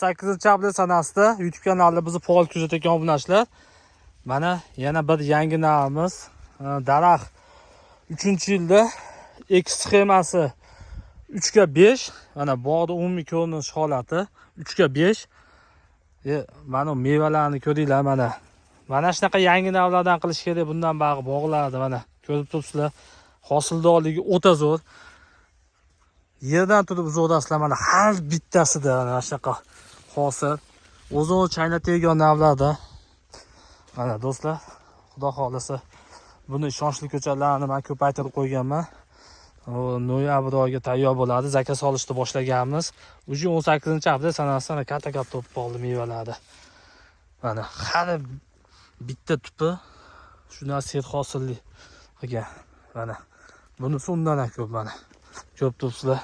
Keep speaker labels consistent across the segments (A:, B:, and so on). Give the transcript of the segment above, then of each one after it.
A: 8-aprel sanasida YouTube kanalida bizni faol kuzatayotgan obunachilar, mana yana bir yangi navimiz, daraxt 3-yilda ekish sxemasi 3 ga 5. Mana bog'da umumiy ko'rinish holati 3 ga 5. Mana mevalarni ko'ringlar, mana. Mana shunaqa yangi navlardan qilish kerak bundan bog'i bog'larni, mana ko'rib turibsizlar. Hosildorligi o'ta zo'r. Yerdan turib uzoqdasizlar, mana har bittasida mana shunaqa hosil. O'zini chaynatadigan navlarda. Mana do'stlar, Xudo xohlasa buni ishonchli ko'chatlarni man ko'paytirib qo'yganman. Noyabr oyiga tayyor bo'ladi. Заказ olishni boshlaganmiz. Уже 18-aprel sanasida mana katta-katta bo'lib qoldi mevalarni. Mana har bitta tupi shundan serhosilli qilgan. Mana bunisi undan ham ko'p, mana. Ko'rib turibsizlar.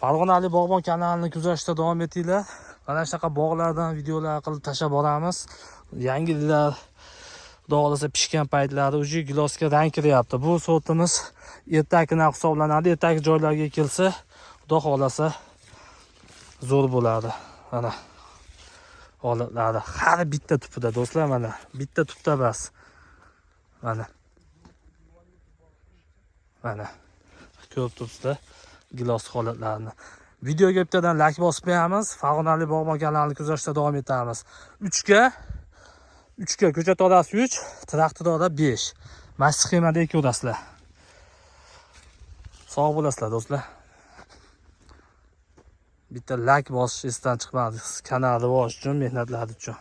A: Farg'onalik bog'bon kanalini kuzatishda davom etinglar. Mana shunaqa bog'lardan videolar qilib tashlab boramiz. Yangilar, Xudo xohlasa, pishgan paytlari уже gilosga rang kiryapti. Bu sortimiz ertaki nav hisoblanadi. Ertaki joylarga kelsa, Xudo xohlasa, zo'r bo'ladi. Mana holatlari har bitta tupida, do'stlar, mana bitta tupda bas. Mana. Mana ko'rib turibsizlar gilos holatlarini. Videoga bittadan layk bosib qo'yamiz. Farg'onalik bog'bon kanalini kuzatishda davom etamiz. 3 ga 3 ga ko'chat orasi 3, traktor 5. Mana sxemada ko'rasizlar. Sog' bo'lasizlar, do'stlar. Bitta layk bosish esdan chiqmadi. Kanal rivoji uchun, mehnatlari uchun.